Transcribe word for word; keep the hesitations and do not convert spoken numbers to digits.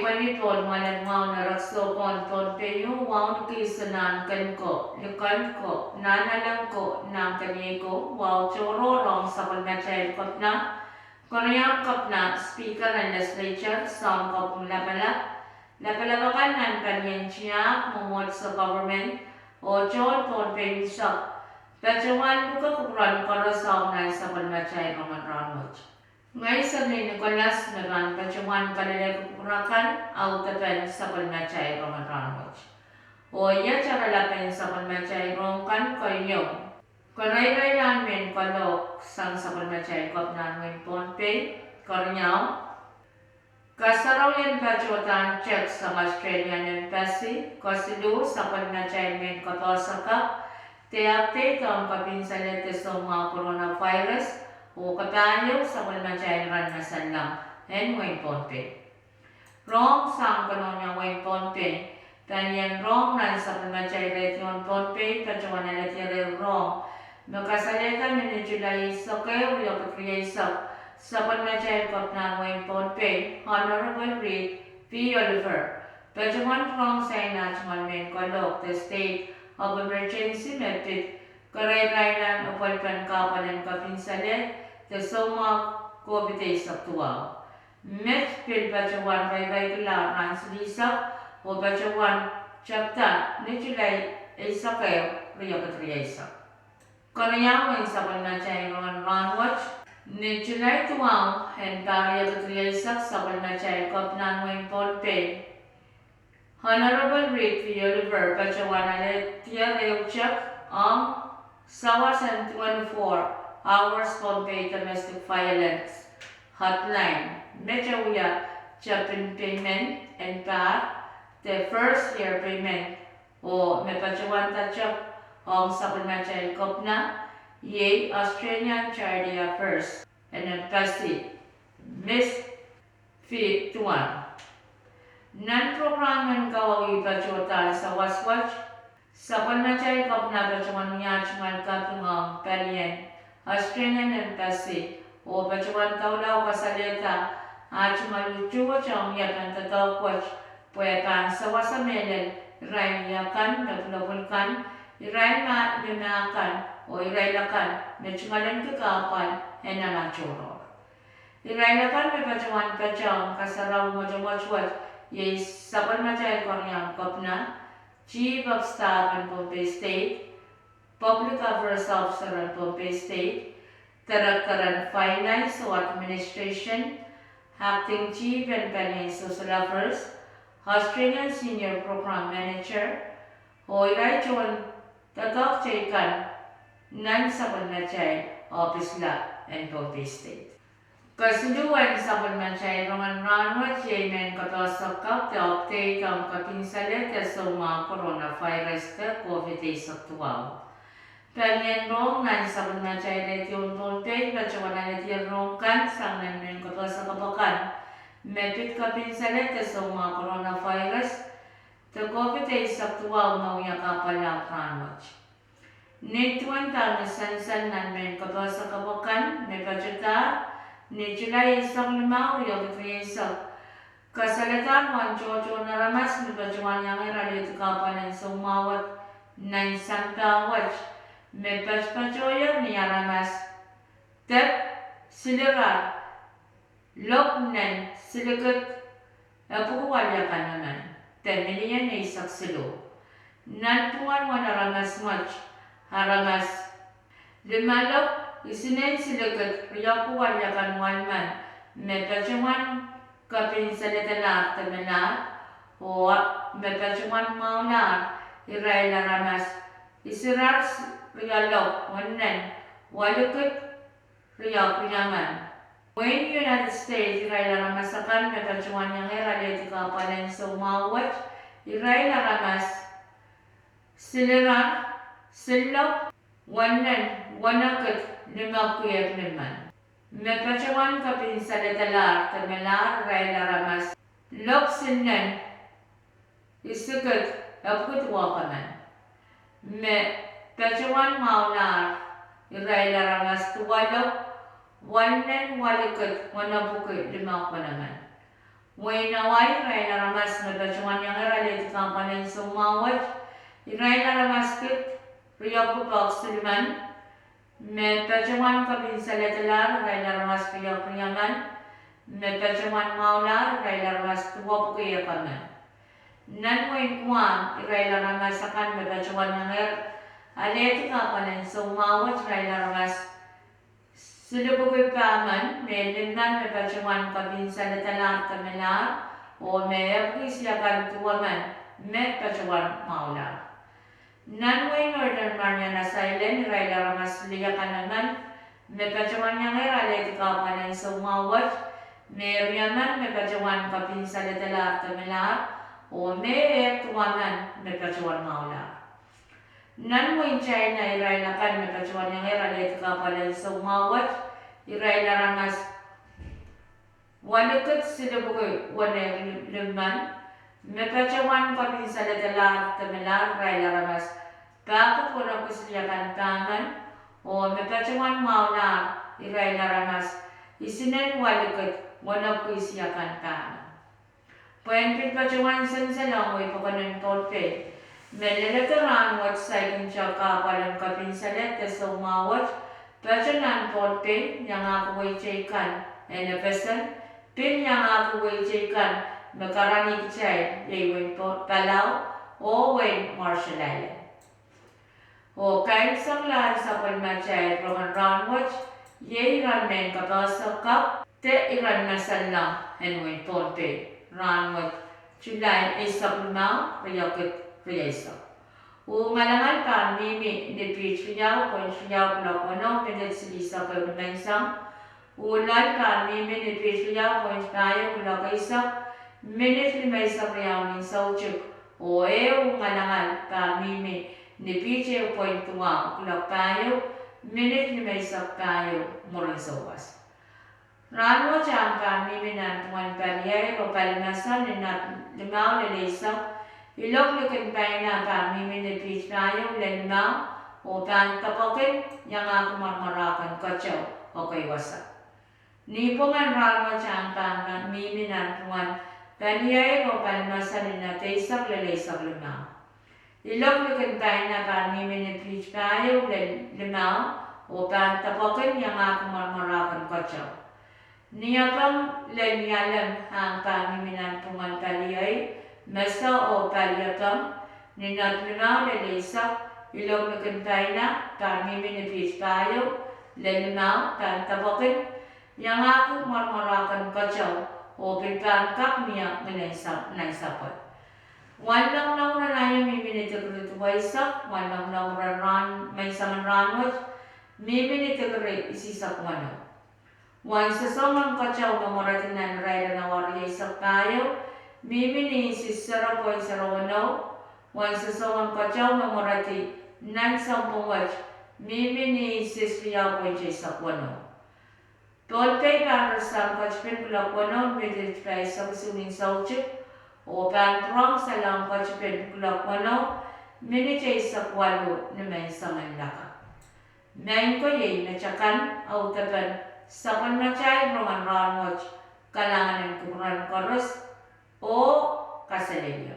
Pwehn ih pwoud mwoalen wahu en erekiso pohn Pohnpei, wahu ni kihsang nan ken ko, likan ko, nan elen ko, nan keniei ko, wahu tohrohr ong sapwellimatail kepina, keriaun kepina, speaker en legislature, soun kopwung lapalap, lapalap akan nan palien tiahk, mwomwohdiso, government, oh tohn Pohnpei unsek, patohwan luke kupwuramwail koaros nan sapwellimatail rongen rahnwet. Ngehi Serlin Nicholas me pahn patohwan kalelehki kupwur akan audepen sapwellimatail rongen rahnwet. Oh iet oaralapen sapwellimatail rohng kan keieu: kereireilahn mehn kalohk sang sapwellimatail kepina en wehin Pohnpei; keriau, kasarawien patohdan teks sang Australian Embassy; kesiluh, sapwellimatail mehn kapohsakapw de update ong kepinsaled de soumwahu coronavirus; oh kapahieu, sapwellimatail rahn masanlang en wehin Pohnpei. Rohng sang Kolonia, wehin Pohnpei. Palien rohng nan sapwellimatail redio en Pohnpei patohwan alehdi ehu rohng me kasalehda ni Sulai eisek ehu, riekid rieisek, sapwellimatail kepina en wehin Pohnpei, Honorable Reed V. Oliver, patohwan rohng sang ah tungoal mehn kalohk de State of Emergency me pid kereireilahn apwalipen kahpwal en kepinsaled de soumwahu COVID eisek duwau. Met pil patohwan reirei kila rahn silihsek oh patohwan tepda ni Sulai eisek ehu, riekid rieisek. Keriau en sapwellimatail rongen rahnwet, ni Sulai duwau en pahr riekid rieisek, sapwellimatail kepina en wehin Pohnpei, Honorable Reed V. Oliver, patohwan alehdi ehu tep ong sawas en twenty-four hours Pohnpei Domestic Violence Hotline, met wia tepin payment en pahr de first year payment, oh me patohwan da tep ong sapwellimatail kepina, iei Australian Charity Affairs and Embassy, Miss Fee Tuan. Nan prokram en kawauwih patohdahr sawas wet, sapwellimatail kepina patohwan wia ah tungoal kaping ong palien Australian Embassy oh patohwan doula kasalehda ah tungoal utuht ong iepen doadoahk wet pwe pahn sewese mehlel irail wia kan me pwulopwul kan, irail me mah kan, oh irail akan me tungoalenki kahpwal en nan ah tohrohr. Irail akan me patohwan patohwan kasarawi mwotomwot wet iei sapwellimatail keriaun kepina, Chief of Staff en Pohnpei State, Public Affairs Officer en Pohnpei State, Director en Finance oh Administration, Acting Chief en palien Social Affairs, Australian Senior Program Manager, oh irail tohn doadoahk teikan nan sapwellimatail ohpis lap en Pohnpei State. Kesiluh en sapwellimatail rongen rahnwet iei mehn kapohsakapw de update ong kepinsaled de soumwahu coronavirus de COVID eisek duwau. Palien rohng nan sapwellimatail redio en Pohnpei patohwan alehdi ehu rohng kan sang nan mehn kapohsakapw akan me pid kepinsaled de soumwahu coronavirus de COVID eisek duwau me wia kahpwal lap rahnwet. Nin duwen dahme sansal nan mehn kapohsakapw akan me patohdahr ni Sulai eisek limau, riekid rieisek, kasalehdahr uwen tohtohn aramas me patohwan iangehr alehdi kahpwal en soumwahu wet nan sampah wet me patopatohier ni aramas dep silirar lopw nen silikid epwiki weliakan emen de milion eisek siluh. Nanpwungen uwen aramas wet, aramas limalopw isinen silikid riepwiki weliakan welimen me patohwan kepinsaledlahr de melahr, oh me patohwan mwahulahr irail aramas isirar rielopw wennen welikid riepwiki emen. Wehin United States, irail aramas akan me patohwan iangehr alehdi kahpwal en soumwahu wet, irail aramas silirar silopw wennen wenekid limepwiki limmen. Me patohwan kepinsaledlahr de melahr irail aramas lopw silnen isikid epwiki duwehk emen. Me patohwan mwahulahr irail aramas duwelopw welinen welikid wenepwiki limepwiki emen. Wehin Hawaii, irail aramas me patohwan iangehr alehdi kahpwal en soumwahu wet, irail aramas kid riekpwukat silumen, me patohwan kepin saledelahr irail aramas riekpwukat riemen, me patohwan mwahulahr irail aramas duwepwukat riemen. Nan wehin Guam, irail aramas akan me patohwan iangehr alehdi kahpwal en soumwahu wet, irail aramas silipwukat pahmen, me limmen me patohwan kepin saledelahr de melahr, oh me epwiki isiakan duwemen me patohwan mwahulahr. Nan wehin Northern Mariana Islands, irail aramas lih akan emen, me patohwan iangehr alehdi kahpwal en soumwahu wet, me riemen me patohwan kepin saledelahr de melahr, oh me ehk duwemen me patohwan mwahulahr. Nan wehin China, irail akan me patohwan iangehr alehdi kahpwal en soumwahu wet, irail aramas welikid silipwukat weneu limmen, me patohwan kepin saledelahr de melahr irail aramas pahkid wenepwiki siliakan pahmen, oh me patohwan mwahulahr irail aramas isinen welikid wenepwiki siliakan pahmen. Pwehn pil patohwan sansalohng wehi pokon en Pohnpei, me lelehki rahnwet saikinte kahpwal en kepin saled de soumwahu wet, patohwan nan Pohnpei, iangahki wehi teikan en FSM, pil iangahki wehi teikan me karanih kitail, iei wehin Po-, Palau, oh wehin Marshall Islands. Oh kaimwisekla en sapwellimatail rongen rahnwet, iei iren mehn kapehse kapw de iren me sansalohng en wehin Pohnpei, rahnwet July eisek limau, riekid rieisek. Uh ngalangal pahn mihmi ni piht riau point riau kuloak weneu minit silihsek ehu nimenseng. Uh loal pahn mihmi ni piht riau point pahieu kuloak eisek minit limeisek riau ni soutik. Oh ehu ngalangal pahn mihmi ni piht ehu point duwau kuloak pahieu minit limeisek pahieu mwurin souwas. Rahnwet ahng pahn mihmi nanpwungen paliair oh palimese ni knot limau lel eisek. Ilok likin paina pahn mihmi ni piht pahieu lel limau, oh pahn depwekin iangahki mwarmwarahken keteu oh keiwasa. Nipwong en rahnwet ahng pahn mihmi nanpwungen paliair oh palimese ni knot eisek lel eisek limau. Ilok likin paina pahn mihmi ni piht pahieu lel limau, oh pahn depwekin iangahki mwarmwarahken keteu. Niepeng lel Nialem ahng pahn mihmi nanpwungen paliair, mese oh paliepeng, ni knot limau lel eisek. Ilok likin paina pahn mihmi ni piht pahieu lel limau, pahn depwekin iangahki mwarmwarahken keteu, oh pil pahn kak mie ngilen sa-, nan sapwet. Wanlongulong ren aio mihmi ni dikiri duweisek, wanlongulong ren rahn, menseng en rahnwet mihmi ni dikiri isisek weneu. Wen sosongen keteu me mweredi nan irail en awa rieisek pahieu mihmi ni inches zero point zero weneu. Wen sosongen keteu me mweredi nan sounpwong wet mihmi ni inches riau point eisek weneu. Pohnpei pahn rasehng ketipin kuloak weneu minit pahisek isuh ni soutik, oh pahn pwurehng salehng ketipin kuloak weneu minit eisek waluh nimenseng en lakapw. Maing ko, iei met akan audepen sapwellimatail rongen rahnwet. Kalahngan en kupwuren koaros oh kaselehlie.